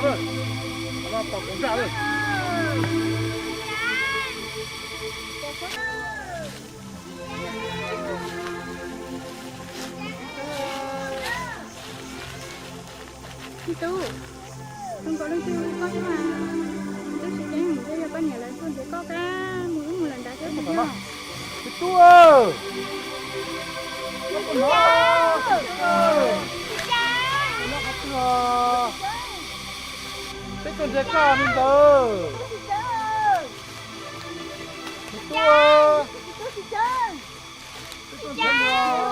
Me tub, zoo nkaus leej twg hu koj thiab mas. Tub Tsis Ceeb, twb yog poj niam lawv tuaj nrhiav koj, koj mus wb mus lawm nrad thiab puas yog? Me tub, peb tuaj nrhiav koj li ntawd. Me tub, peb tuaj nrhiav koj.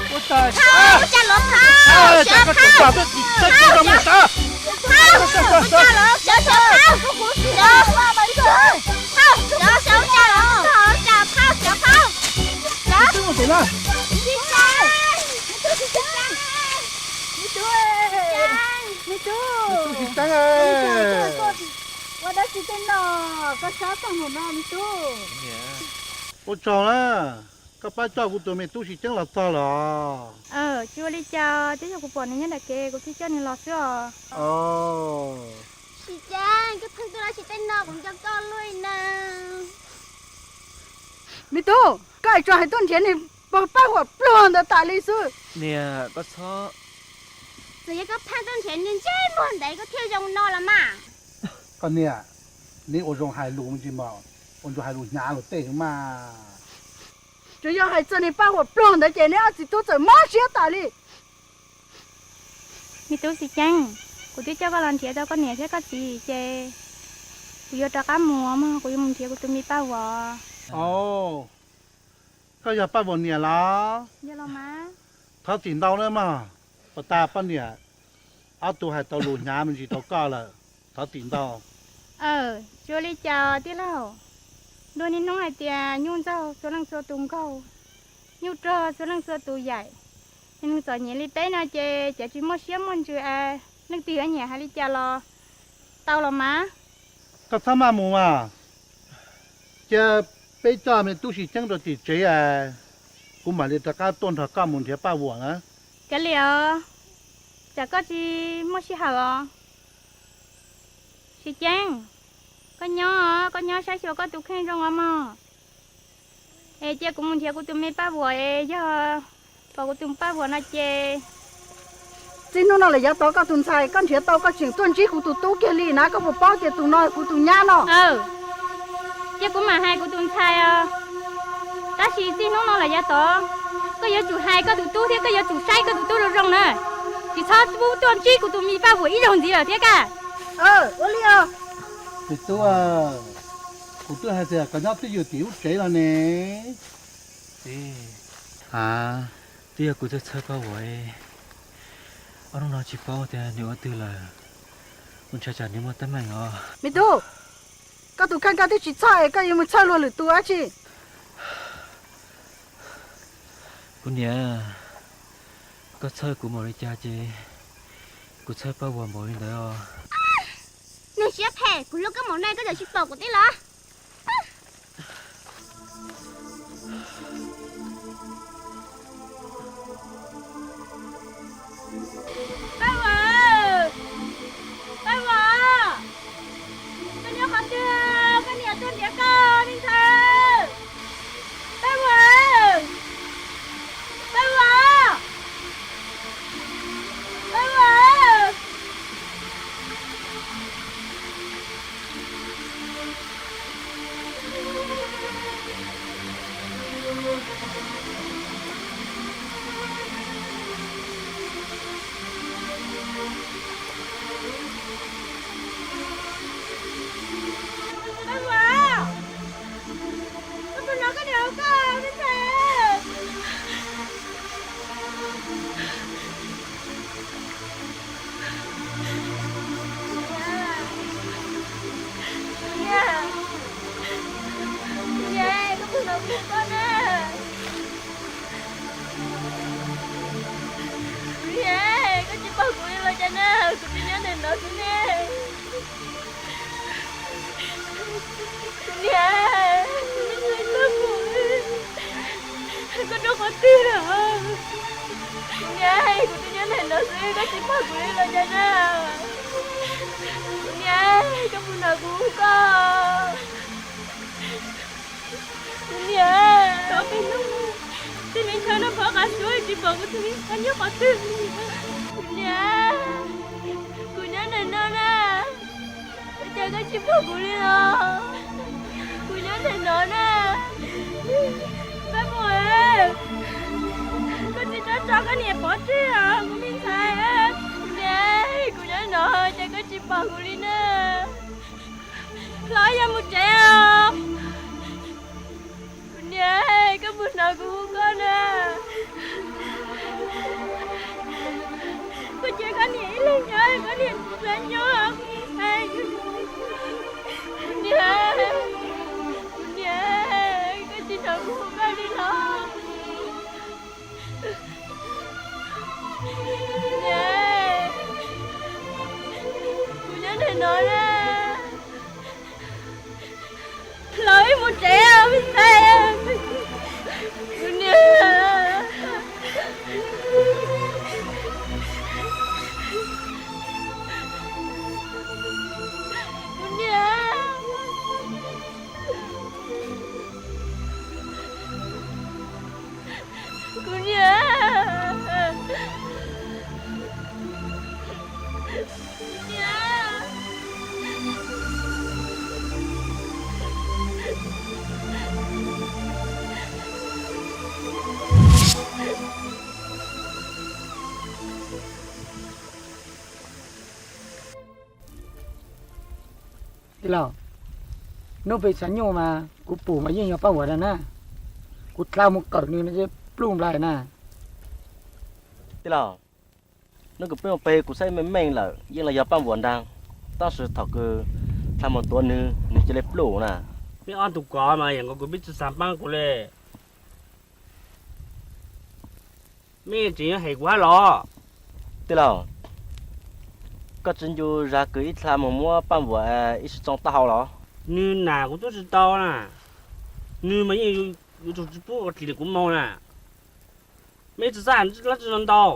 Ua cas, ua cas los phauj, ua cas koj tseem pam tuaj tsis txhawb tsis tau mus sav? Ua cas los sawv sawv phauj, phauj, sawv sawv ua cas los phauj, sawv phauj, sawv phauj. Twb mus tim na. Me tub, me tub, me tub Tsis Ceeb, ua dab tsi tej no, koj sab tag mus no me tub. Ua tsaug na, koj pab coj kuv tus me tub Tsis Ceeb los txog lawm. Tsis ua li cas, twb yog kuv pom nws nyob nram kev kuv thiaj coj nws los xwb os. Tsis Ceeb, koj pheej tuaj dab tsi tej no, kuv nco koj luaj li na. Me tub, koj hais tso hais tuaj nrhiav niag paj huam pluag ntawd tas li xwb. Niam, koj txhob. Txawm yog koj pheej tuaj nrhiav niag ntsej muag ntawd koj thiaj zoo no los mas. Koj niam, neb ua zoo hais lus me ntsis mas, ua zoo hais lus hnyav luag tej mas. Tsuas yog hais txog niag paj huam pluag ntawd ces neb ob txiv tub txawm mob siab tas li. Me tub Tsis Ceeb, kuv twb coj koj los nrhiav tau koj niam thiab koj txiv ces kuv yuav rov qab mus mog, kuv yuav mus nrhiav kuv tus me paj huam. Koj yog paj huam niam los? Thov txim ntau nawb mog, puas tas poj niam ob tug hais tau lus hnyav me ntsis rau koj lawm, thov txim ntau. Tsis ua li cas tij laug, luag niaj hnub hais tias nyuj ntxaug txhua leej txhua tus nkaug, nyuj rog txhua leej txhua tus yaim. Yog neeg txom nyem li peb no ces cov tsis muaj siab muaj ntsws es leej twg yuav nyiam hais li cas los tau los mas. Koj txhob maj mus mas, cia peb coj me tub Tsis Ceeb rau tim tsev es kuv mam li rov qab tuaj nrog koj mus nrhiav paj huam na. Kav liam os, tsam koj tsis muaj sij hawm os. Tsis Ceeb, koj nyob, koj nyob saib xyuas koj tus kheej zoo os mog. Es cia kuv mus nrhiav kuv tus me paj huam es yog pom kuv tus paj huam no ces. Txij hnub no lawm yav tod koj tus ntxhais koj nrhiav tau koj tseem tuaj ntsib kuv tus tub kiag li na, koj puas paub tias tus no kuv tus nyab no? Cia kuv mam hais kuv tus ntxhais os. Tab sis txij hnub no lawm yav tod koj yuav tsum hais koj tus tub thiab koj yuav tsum saib koj tus tub zoo zoo na. Tsis txhob pub tuaj ntsib kuv tus me paj huam ib zaug ntxiv lawm thiab kaj. Ua li os. Me tub, kuv twb hais tias koj nyob twj ywm tim lub tsev los ne. Txiv, a, twb yog kuv txhawj txhawj paj huam, ob hnub no tsis paub tias nws ua twg lawm, kuv ntshai tsam nws muaj teeb meem os. Me tub, koj tus kheej koj twb tsis txhawj es koj yuav mus txhawj luag lwm tus dab tsi? Kuv niam, koj txhawj kuv npaum li cas ces kuv txhawj paj huam npaum li ntawd os. Neeg siab phem, kuv hlub koj npaum no koj tseem tsis pom kuv tib los? Paj huam, paj huam, koj nyob qhov twg? Koj niam tuaj nrhiav koj me ntxhais. Paj huam, paj huam, paj huam. Paj huam, koj puas hnov koj niam hu koj me ntxhais? Niam, niam, koj puas hnov kuv hu koj na? Niam, koj tsis pom kuv li los cas na, kuv tseem nyob ntawm no xwb ne. Niam, kuv twb tsis tau mus. Koj rau qhov twg lawm? Kuv niam, kuv twb nyob ntawm no xwb, koj tsis pom kuv li los cas na? Kuv niam, koj puas hnov kuv hu koj? Kuv niam, tau peb hnub, tus me ntxhais no pov qab suab tsis pom kuv tus me ntxhais nyob qhov twg. Kuv niam, kuv nyob ntawm no na, ua cas koj tsis pom kuv li los? Kuv nyob ntawm no na. Paj Muas, koj tsis txhob tso koj niam pov tseg os kuv me ntxhais. Kuv niam, kuv nyob no cas koj tsis pom kuv li na? Hlob, yog mus tsev os. Kuv niam, koj puas hnov kuv hu koj na? Koj cia koj niam ib leeg nyob, koj niam tsis nyob, kuv ntshai. Kuv niam, kuv niam, koj tsis hnov kuv hu koj li los? Kuv niam, kuv nyob ntawm no na. Los wb mus tsev os me ntxhais. Kuv niam, kuv niam, kuv niam, kuv niam. Tij laug, hnub peb xav nyuj mas kuv pum mas yeej yog Paj Vuam na. Kuv dlha mus kawm nws no ces pluj nplaig na. Tij laug, hnub kws peb mus pem kuv saib meej meej lawm yeej los yog Paj Vuam nraag, tab sis thaum kws dlha mus tuav nws, nws cia li pluj na. Peb ob tug kov mas yam nkaus kuv peb tsis xav paab kuv li. Mej tseem yuav hem kuv hab los? Tij laug, koj tsi ncu zag kws ib dlha mus muab Paj Vuam ib sib txoov taub hau los? Nws nam kuv tub tsi tau na, nws mas yeej yuav tsum tsi pub ua dlim kuv moog na. Mej tsi xav lab tsi no ntau,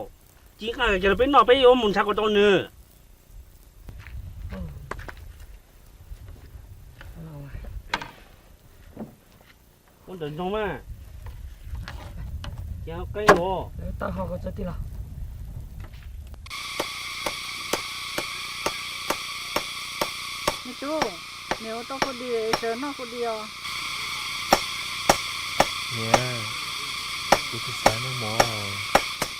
ci nqaj coj los peb noj peb yuav mus nrhav kom tau nws. Ua ntawm ntsoog mas, ces qeeb los. Me tub, niam ua tau kua dis, sawv noj kua dis os. Niam, kuv tsis xav noj mov.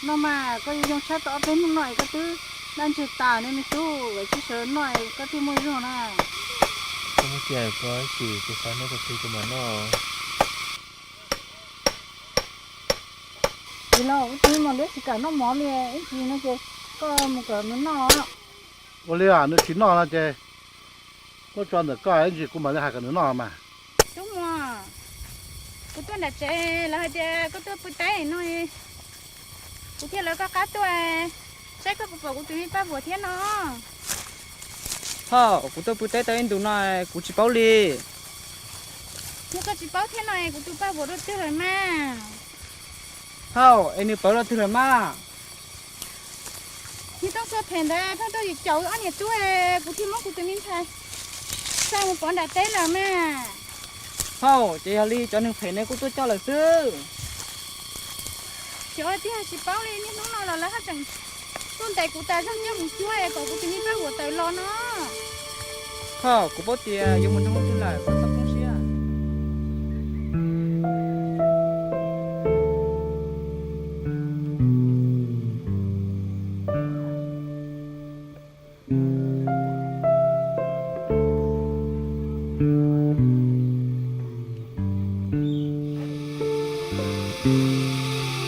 No mas koj yuav yoo tshab tau ob peb hnub no es koj twb daj ntseg tas ne me tub, tsis sawv noj koj thiaj muaj zog na. Koj muab cia koj ib chim, kuv xav noj tag kis kuv mam noj. Tij laug, wb tug me mos liab tsis kam noj mov li, ib chim no ces koj mus kom nws noj. Ua li nws tsis noj no ces muab tso ntawm koj, ib chim kuv mam li hais kom nws noj mas. Tub muam, kuv tuaj nram tsev lawv hais tias koj tuaj pw teb no, kuv thiaj lawv koj qab tuaj saib koj puas pom kuv tus me Paj Vuam thiab no. Phauj, kuv tuaj pw teb tau ib ntus no kuv tsis paub li. Yog koj tsis paub thiab no es kuv tus Paj Vuam dua twg lawm mas? Phauj, es nws pawv dua twg lawm mas? Yog tooj txuag phem ntawd pheej tuaj caum wb ob niam tub, kuv thiaj muab kuv tus me ntxhais xa mus pov nram teb lawm mas. Phauj, ces yog li cov neeg phem no kuj tuaj coj lawm xwb. Xyov tiag tsis paub li, niaj hnub no los lawv haj tseem tuaj ntes kuv tas zog coj mus cuab kom kuv tus me Paj Vuam tawm los no. Phauj, kuv paub tias yuav mus nrog leej twg lawm, koj txhob poob siab.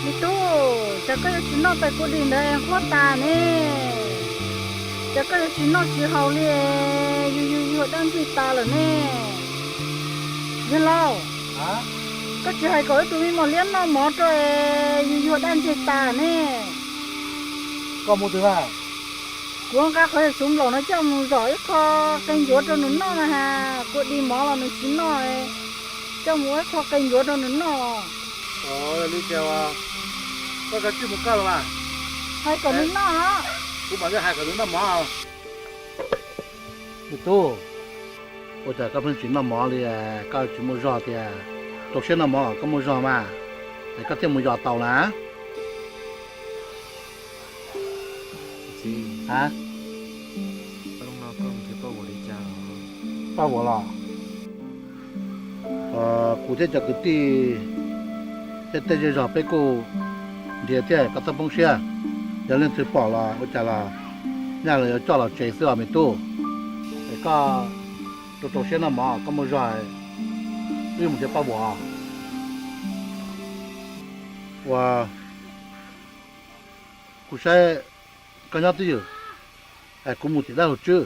Me tub, cas koj yuav tsis noj tais kua dis ntawd es nquag tas ne? Cas koj yuav tsis noj tsis haus li, yug yug yuag dab ntseg tas lawm ne? Yawg laus, koj tsis hais kom wb tus me mos liab noj mov rau es yug yuag dab ntseg tas ne? Koj mus twg mas? Kuv nqa qhov xov nplaum no coj mus zom ib qho qe ncuav rau nws noj na has, kua dis mov los nws tsis noj, coj mus ua ib qho qe ncuav rau nws noj. Os, yog li Ces koj tsis mus koj los mas. Hais kom nws noj. Kuv mam li hais kom nws noj mov. Me tub, ua cas koj pheej tsis noj mov li, koj tsis muaj zog tias rau siab noj mov koj muaj zog mas, es koj thiaj mus yos tau na. A, Paj Vuam los? Kuv thiab cov kwv tij thiab tej zej zog peb kuj nrhiav thiab koj txhob poob siab. Yog leej twg pom los ua cas los nyaj los yuav coj los tsev xwb os me tub. Es koj rau rau siab noj mov koj muaj zog, wb mus nrhiav Paj Vuam. Ua, kuv saib koj nyob twj ywm, es kuv mus tim dab laug Tswb,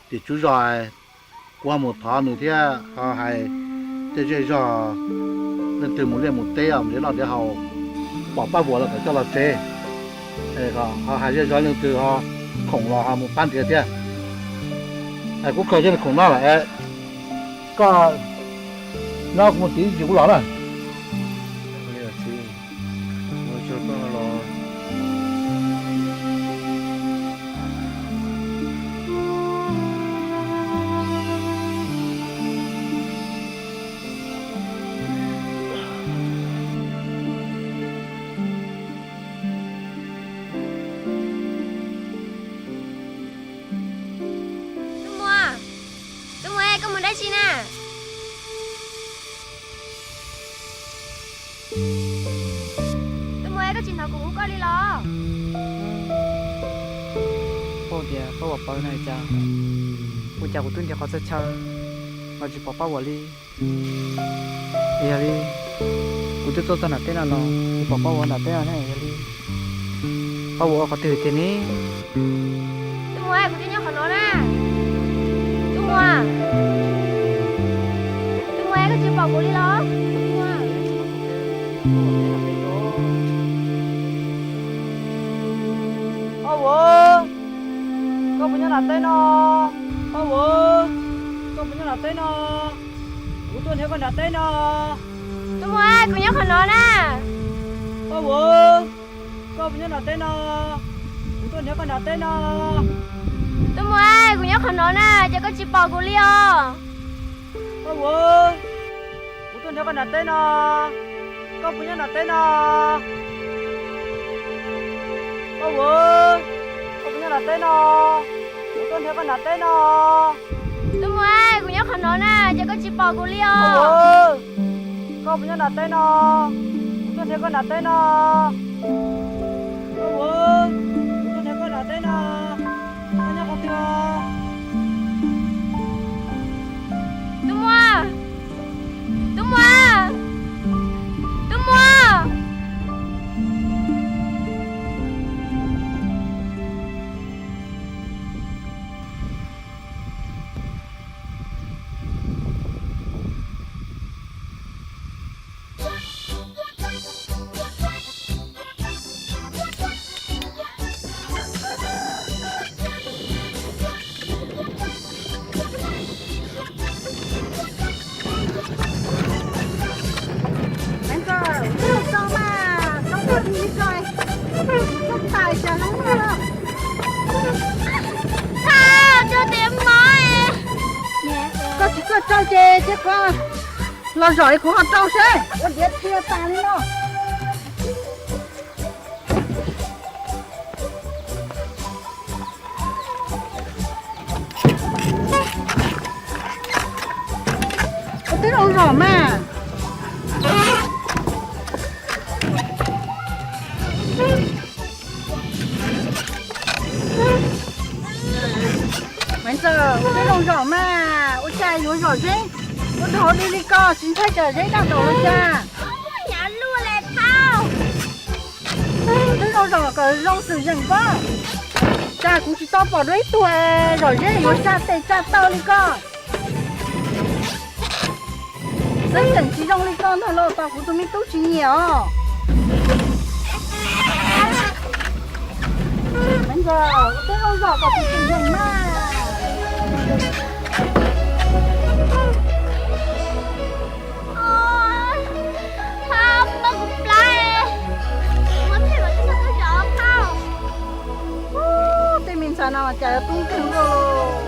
tim Tswb zos, kuv ho mus thov nws thiab ho hais tej zej zog, leej twg mus liaj mus teb nrhiav noj nrhiav haus, pom Paj Vuam los kom coj los tsev. Ho hais zej zog leej twg ho khoom los ho mus pab nrhiav thiab. Es kuv khaws cov khoom no lawm, koj nyob kuv mus tim ib ntsis kuv los na. Tub Muas, Tub Muas, koj mus dab tsi na? Tub Muas, koj tsis hnov kuv hu koj li los? Paub tias Paj Vuam pw no cas, ua cas kuv twb nrhiav qhov txhia chaw los tsis pom Paj Vuam li. Yog li, kuv twb tuaj txog nram teb no los tsis pom Paj Vuam nram teb no ne. Yog li, Paj Vuam ua qhov twg tiag ne? Tub Muas, kuv twb nyob qhov no na. Tub Muas, Tub Muas, koj tsis pom kuv li los? Paj Vuam, koj puas nyob nram teb no? Paj Vuam, koj puas nyob nram teb no? Kuv tuaj nrhiav koj nram teb no. Tub Muas, kuv nyob qhov no na. Paj Vuam, koj puas nyob nram teb no? Kuv tuaj nrhiav koj nram teb no. Tub Muas, kuv nyob qhov no na, ces koj tsis pom kuv li os. Paj Vuam, kuv tuaj nrhiav koj nram teb no. Koj puas nyob nram teb no? Paj Vuam, koj puas nyob nram teb no? Kuv tuaj nrhiav koj nram teb no. Tub Muas, kuv nyob qhov no na, ces koj tsis pom kuv li os. Koj puas nyob nram teb no? Kuv tuaj nrhiav koj nram teb no. Koj puas, kuv tuaj nrhiav koj nram teb no. Koj nyob qhov twg? Tub Muas, Tub Muas, Tub Muas. Maiv Ntxawg, wb los txog mas, txhob tuaj dlig li ko, wb tais cas lub nag los. Tag, rau tiav mov. Koj tsis tuaj rau ces cia koj los zom kuv ho rau seb ua diav txhia tas li no. Ua tib zoo zom mas. Maiv Ntxawg, ua tib zoo zom mas, ua cas yuav zom zeb ua dhau li li ko, tsis ntshai tsam zeb daj daus los cas? Ua tib zoo zom kom zoo xwm zeem pob, cas kuv tsis tau pom dua ib tug zom zeb yuav tsa tes tsa taw li ko. Xwm txheej tsis zoo li ko ntag los tos kuv tus me tub tsis nyiam os. Maiv Ntxawg, ua tib zoo zom kom xwm txheej zeem mas. Pab, pab kuv No mas cas yuav tub nkeeg luaj los.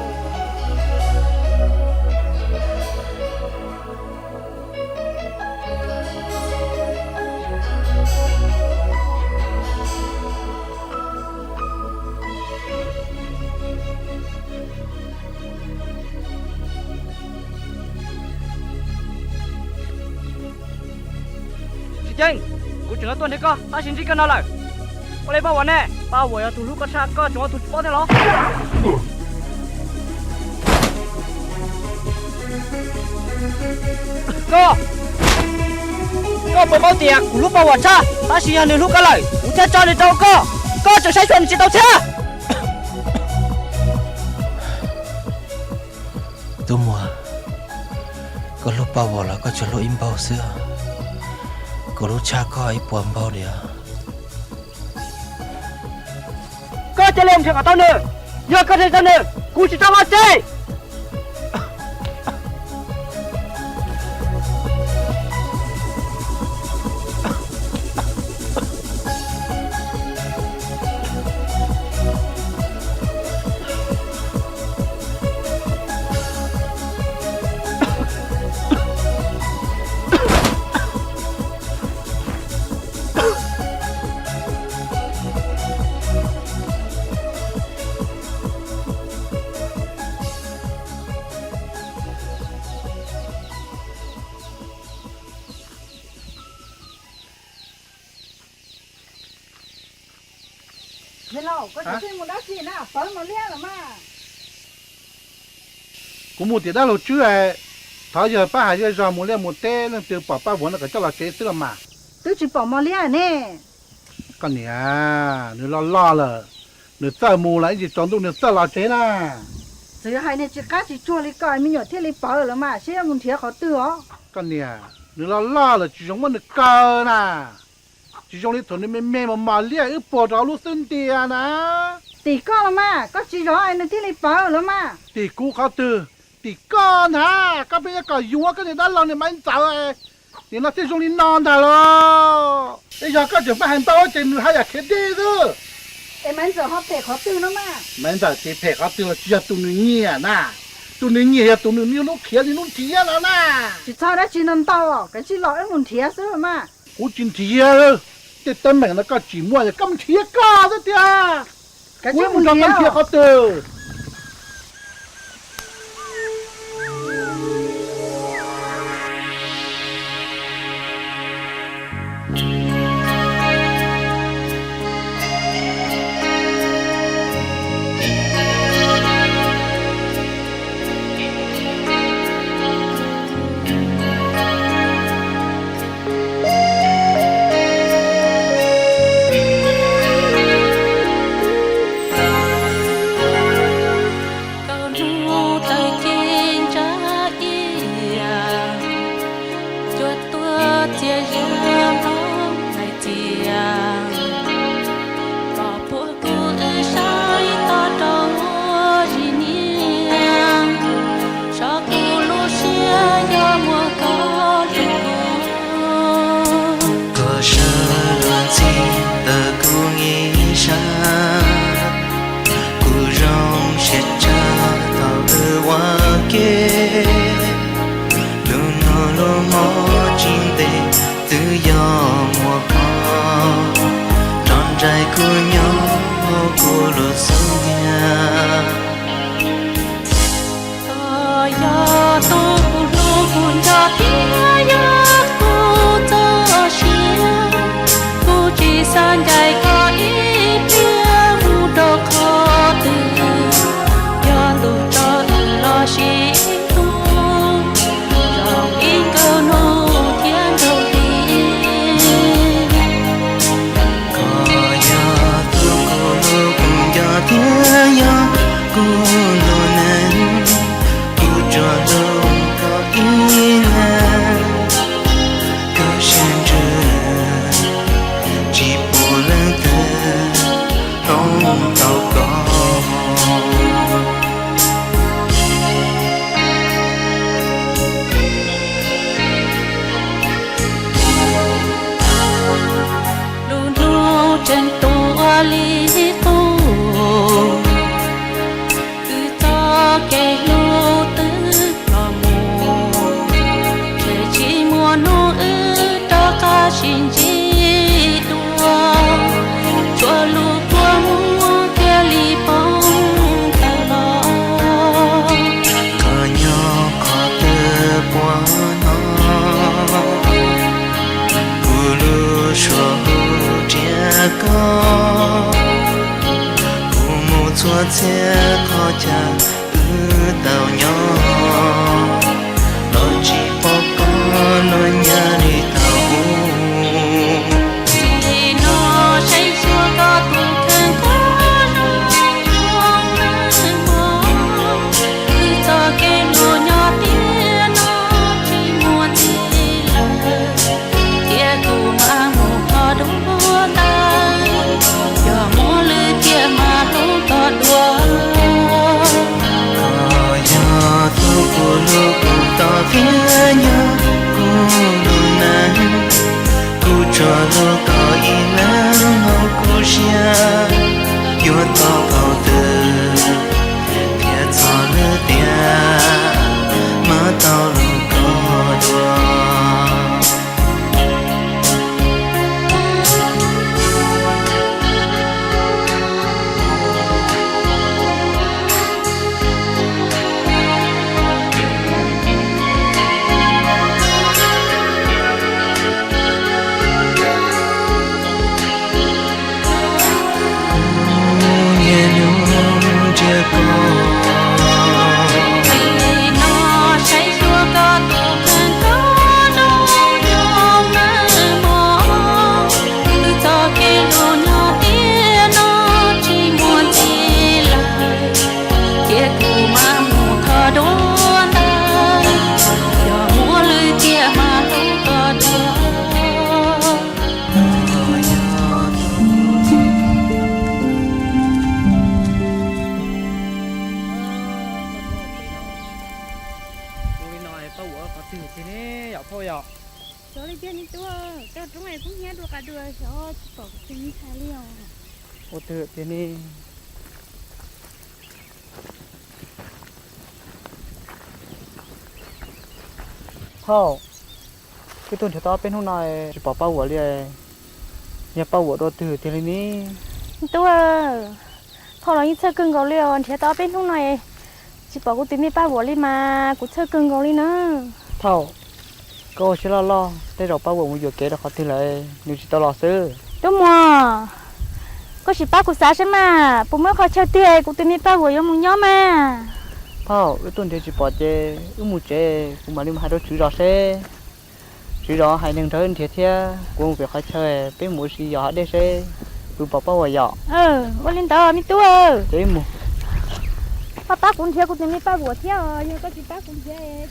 Tsis ceeb, kuv tseem yuav tuaj nrhiav koj tab sis ntsib koj no lawm. Ua li Paj Vuam ne, Paj Vuam yog tus hlub koj tshaj koj tseem ua tus tsis paub thiab los? Koj, koj puas paub tias kuv hlub Paj Vuam tshaj, tab sis yog nws hlub koj lawm kuv thiaj tso nws rau koj, koj tseem saib xyuas nws tsis tau thiab. Tub Muas, koj hlub Paj Vuam los koj tsuas hlub ib npaug xwb, kuv hlub tshaj koj ib puas npaug li os. Koj cia li nrhiav kom tau nws, yog koj nrhiav tau nws kuv tsis tso los tsev. Yawg laus, koj tseem mus dab tsi na, pawv mos liab lawm mas. Kuv mus tim dab laug Tswb, thov yawg pab hais zej zog mus liaj mus teb leej twg pom Paj Vuam no kom coj los tsev xwb los mas. Twb tsis pom mos liab ne. Koj niam, nws loj loj lawm, nws txawj mus los ib ntsis tsaus ntuj nws txawj los tsev na. Txawm hais niag tsis qab tsis tsuag li koj me nyuam thiaj li pawv lawm mas, seb yuav mus nrhiav qhov twg os. Koj niam, nws loj loj lawm tsis zoo muab nws kaw na. Tsis zoo li thaum nws me me mos mos liab wb puag rau hauv lub xub ntiag na. Tim koj los mas, koj tsis zov nws thiaj li pawv los mas. Tim kuv qhov twg? Tim koj ntag, koj pheej yuav kom yuav koj niag dab laug niag Maiv Ntxawm, nim no thiaj zoo li no ntag los. Es yog koj tseem pab hais ntau ces nws haj yam khiav deb xwb. Es Maiv Ntxawm ho phem qhov twg no mas? Maiv Ntxawm ces phem qhov twg los tsis yog tus nws nyiam na. Tus nws nyiam yog tus nws niaj hnub khiav niaj hnub nrhiav no na. Tsis txhob dab tsi no ntau, kav tsij los wb mus nrhiav xwb los mas. Kuv tsis nrhiav, tej teeb meem no koj tsis muaj, koj mus nrhiav koj xwb tiag. Kuv mus nrog koj nrhiav qhov twg? Kaum hnub tawm ces ntsa ias, cua tuaj txias ziab hlob hais tias, kom puag kuv wb saib toj rau ua zis niam, tso kuv lub siab yog muaj koj lub. Koj sawv luag ntxhi ntawm kuv ib sab, kuv zoo siab tshaj thaum wb ua ke. Lub hnub lub hmo tsis ntev twb yog muaj koj, nrog nraim kuv nyob hauv kuv lub xub ntiag. Koj yog tus kuv hlub kuv nco thiab yog kuv txoj sia, kuv tsis xav ncaim koj ib pliag mus rau qhov twg, yog lus tso wb los sib hlub, zoo ib nkawm hnub thiab nkaus hli. Koj yog tus kuv hlub kuv nco thiab yog kuv lub neej, kuv tsuas hlub koj ib leeg. Tsuas hu nrhiav koj, kuv mus txhua txhia qhov chaw wb tau nyob, los tsis pom koj los nyaj li thaum ub. Nim no saib xyuas koj tus kheej koj zoo zoo neeg mos, wb txoj kev hluas nyob tiam no tsis muaj ntxiv lawm, thiab kuv mam mus thov dua ntawd, yog muaj lwm tiam mam hlub koj dua. Koj yog tus kuv hlub, kuv tos thiab nyob kuv lub neej, kuv tsuas hlub koj ib leeg hauv kuv siab, yuav tos thaum twg thiaj txog lwm tiam mam tau hlub koj dua. Nim no saib xyuas koj tus kheej koj zoo zoo neeg mos, wb txoj kev hluas nyob tiam no tsis muaj ntxiv lawm, thiab kuv mam mus thov dua ntawd, yog muaj lwm tiam mam hlub koj dua. Ua li no pab ua qhov twg tiag ne yom phauj yom? Xyov li tiag me tub, toj roob es kub hnyiab dua qas dua xyov tsis pom kuv tus me ntxhais li os. Ua twg tiag ne? Phauj, wb tuaj nrhiav tau ob peb hnub no tsis pom pab Vuam li, yog pab Vuam dua twg tiag li ne? Me tub, phauj los yeej txhawj kawg nkaus li os, nrhiav tau ob peb hnub no tsis pom kuv tus me pab Vuam li mas kuv txhawj kawg nkaus li na. Phauj, koj ua siab loj loj, tej zaum pab Vuam mus yuam kev rau qhov twg lawm nws tsis tau los xwb. Tub Muas, koj sim pab kuv xav saib mas puas muaj qhov chaw twg kuv tus me pab Vuam yuav mus nyob mas. Phauj, wb tuaj nrhiav tsis pom ces wb mus tsev, kuv mam li mus hais rau tswv zos seb tswv zos hais neeg nrog wb nrhiav thiab kuv mus pem qhov chaw peb mus ua si yos hav dej seb puas pom pab Vuam yom. Ua li ntawd me tub. Ces wb mus. Koj pab kuv nrhiav kuv tus me pab Vuam thiab os, yog koj tsis pab kuv nrhiav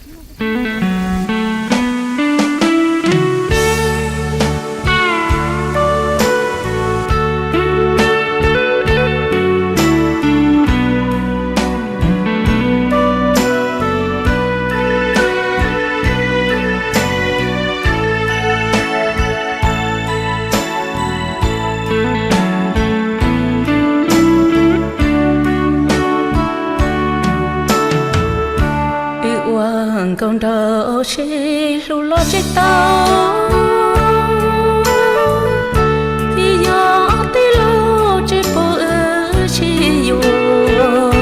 Wb ua nkauj nraug sib hlub los tsis tau, vim yog tej lus tsis pub wb sib yuav.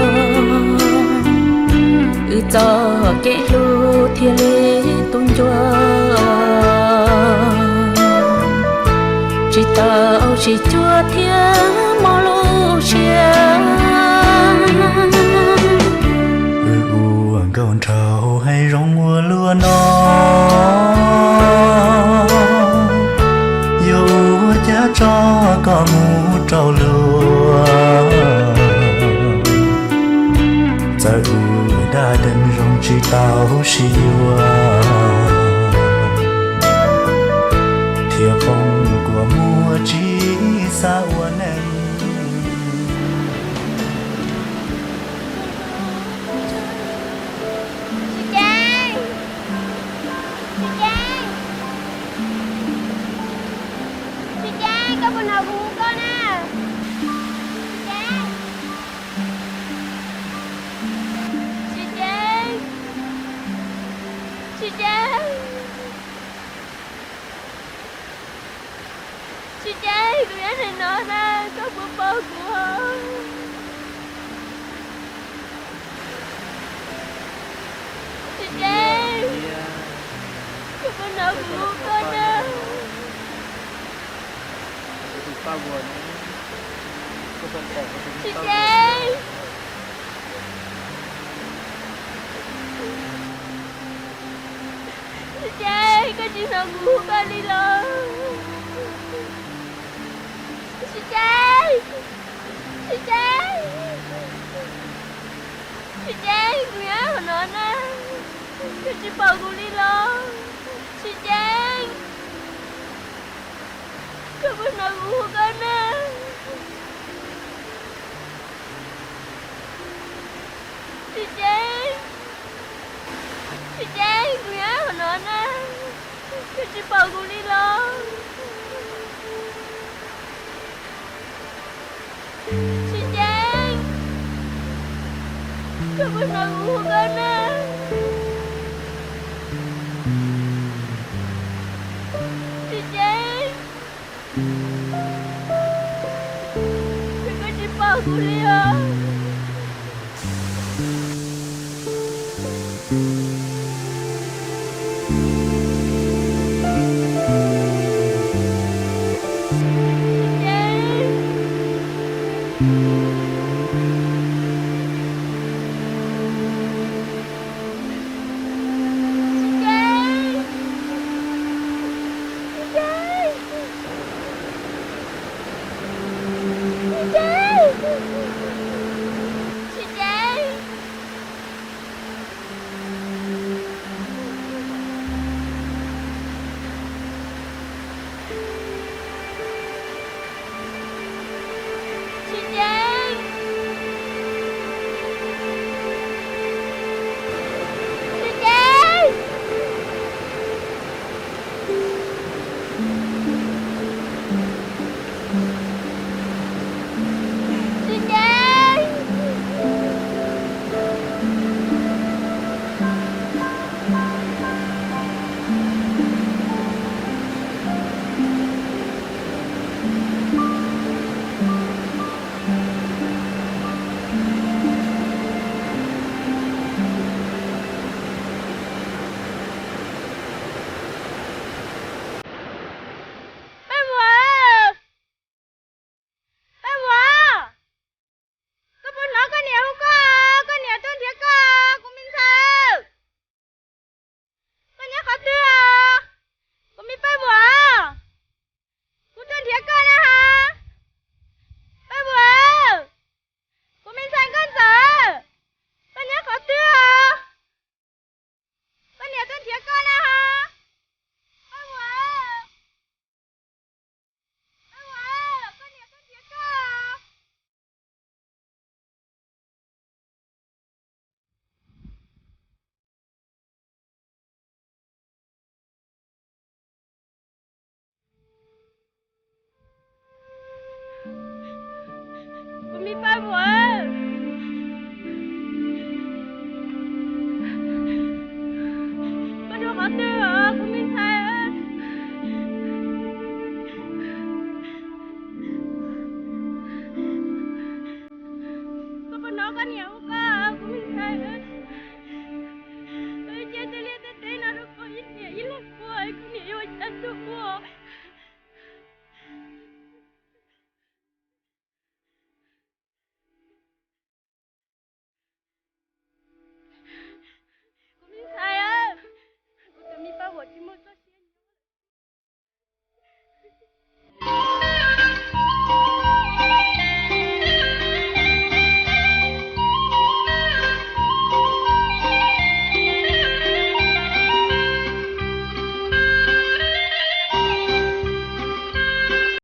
Wb txoj kev hlub thiaj li tu ncua, tsis tau sib cuag thiab mob lub siab. Wb ua nkauj nraug hais zoo ua luaj no, yuav ua cas tso koj mus rau luag. Txawm wb dag deev zoo tsis tau sib yuav, thiaj poob kua muag tsis xav ua neej. Tsis Ceeb, Tsis Ceeb, Tsis Ceeb, koj puas hnov kuv hu koj na? Tsis Ceeb, Tsis Ceeb, Tsis Ceeb. Tsis Ceeb, kuv nyob ntawm no na, koj puas pom kuv? Tsis Ceeb, koj puas hnov kuv hu koj na? Tsis Ceeb! Tsis Ceeb, koj tsis hnov kuv hu koj li los? Tsis Ceeb! Tsis Ceeb! Tsis Ceeb, kuv nyob qhov no na, koj tsis pom kuv li los? Tsis Ceeb, koj puas hnov kuv hu koj na? Tsis Ceeb! Tsis Ceeb, kuv nyob qhov no na, koj tsis pom kuv li los? Tsis Ceeb, koj puas hnov kuv hu koj na? Tsis Ceeb, koj tsis pom kuv li os?